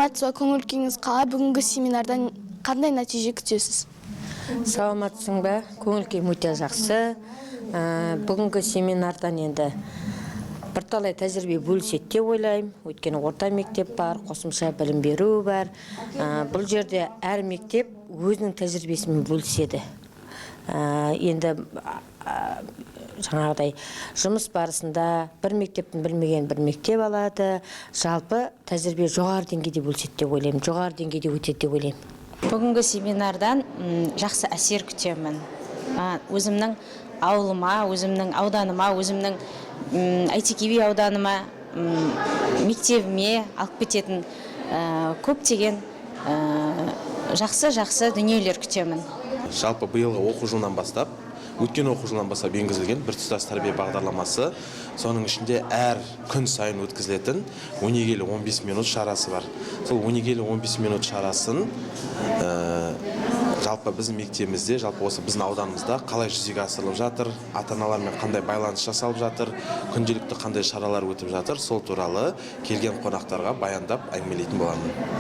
Саламатсыз ба? Көңіл күйіңіз қалай? Бүгінгі семинардан қандай нәтиже күтесіз? Саламатсың ба? Көңіл күйім өте жақсы. Бүгінгі семинардан енді бірталай тәжірибе бөліседі деп ойлаймын, өйткені орта мектеп бар, қосымша білім беру бар. Бұл жерде әр мектеп өзінің тәжірибесімен бөліседі. Енді жаңағыдай жұмыс барысында бір мектептің білмеген бір мектеп алады. Жалпы, тәжірибе жоғары деңгейде бөліседі деп ойлаймын, жоғары деңгейде өтеді деп ойлаймын. Бүгінгі семинардан жақсы әсер күтемін. Өзімнің ауылыма, өзімнің ауданыма, өзімнің Әйтеке би ауданыма, мектебіме алып кететін көптеген жақсы жақсы дүниелер күтемін. Жалпы, биылғы оқу жылынан бастап, өткен оқу жылынан бастап енгізілген біртұтас тәрбие бағдарламасы, соның ішінде әр күн сайын өткізілетін «Өнегелі 15 минут» шарасы бар. Сол «Өнегелі 15 минут» шарасын жалпы біздің мектебімізде, жалпы осы біздің ауданымызда қалай жүзеге асырылып жатыр, ата аналармен қандай байланыс жасалып жатыр, күнделікті қандай шаралар өтіп жатыр, сол туралы келген қонақтарға баяндап, әңгімелейтін боламын.